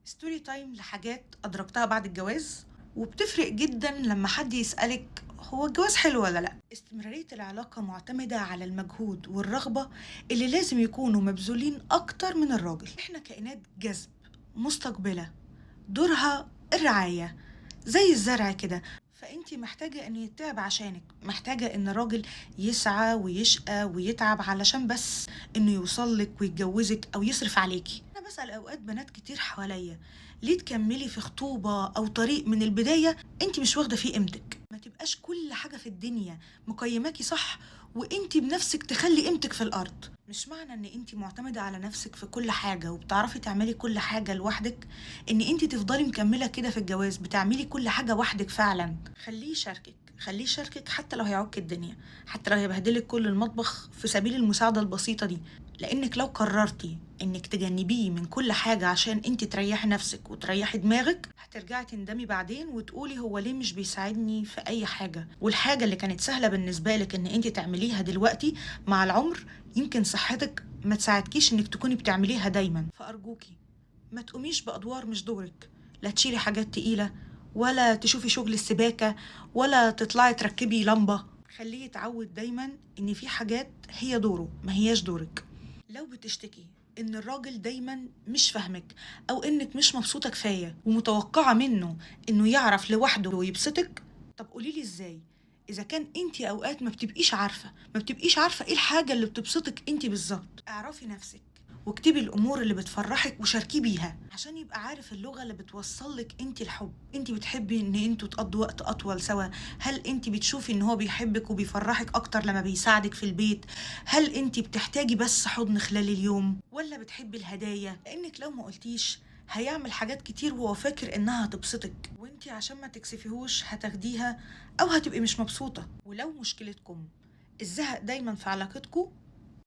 story time لحاجات أدركتها بعد الجواز، وبتفرق جدا لما حد يسألك هو الجواز حلو ولا لا. استمرارية العلاقة معتمدة على المجهود والرغبة اللي لازم يكونوا مبذولين أكتر من الراجل. احنا كائنات جذب مستقبلة، دورها الرعاية زي الزرع كده، فانتي محتاجة ان يتعب عشانك، محتاجة ان الراجل يسعى ويشقى ويتعب علشان بس انه يوصلك ويتجوزك او يصرف عليكي. انا بسأل اوقات بنات كتير حواليا، ليه تكملي في خطوبة او طريق من البداية انتي مش واخدة فيه قيمتك؟ ما تبقاش كل حاجة في الدنيا مقيماكي صح وانتي بنفسك تخلي قيمتك في الارض. مش معنى ان انتي معتمدة على نفسك في كل حاجة وبتعرفي تعملي كل حاجة لوحدك ان انتي تفضلي مكملة كده في الجواز بتعملي كل حاجة وحدك. فعلا خليه يشاركك، خليه يشاركك حتى لو هيعك الدنيا، حتى لو هيبهدلك كل المطبخ في سبيل المساعدة البسيطة دي. لانك لو قررتي انك تجنبيه من كل حاجة عشان انتي تريحي نفسك وتريحي دماغك، هترجعي تندمي بعدين وتقولي هو ليه مش بيساعدني في اي حاجة. والحاجة اللي كانت سهلة بالنسبة لك ان انتي تعمليها دلوقتي مع العمر يمكن صحتك ما تساعدكيش انك تكوني بتعمليها دايما. فارجوكي ما تقوميش بأدوار مش دورك، لا تشيلي حاجات تقيلة ولا تشوفي شغل السباكة ولا تطلعي تركبي لمبة. خليه يتعود دايما ان في حاجات هي دوره ما هياش دورك. لو بتشتكي ان الراجل دايما مش فاهمك او انك مش مبسوطة كفاية ومتوقعة منه انه يعرف لوحده ويبسطك، طب قوليلي ازاي اذا كان انتي اوقات ما بتبقيش عارفة، ما بتبقيش عارفة ايه الحاجة اللي بتبسطك انتي بالظبط. اعرفي نفسك واكتبي الامور اللي بتفرحك وشاركيه بيها عشان يبقى عارف اللغة اللي بتوصلك انتي الحب. انتي بتحبي ان انتوا تقضوا وقت اطول سوا؟ هل انتي بتشوفي ان هو بيحبك وبيفرحك اكتر لما بيساعدك في البيت؟ هل انتي بتحتاجي بس حضن خلال اليوم ولا بتحبي الهدايا؟ لانك لو ما قلتيش هيعمل حاجات كتير وهو فاكر انها هتبسطك، وانتي عشان ما تكسفيهوش هتاخديها او هتبقي مش مبسوطة. ولو مشكلتكم الزهق دايما في علاقتكم،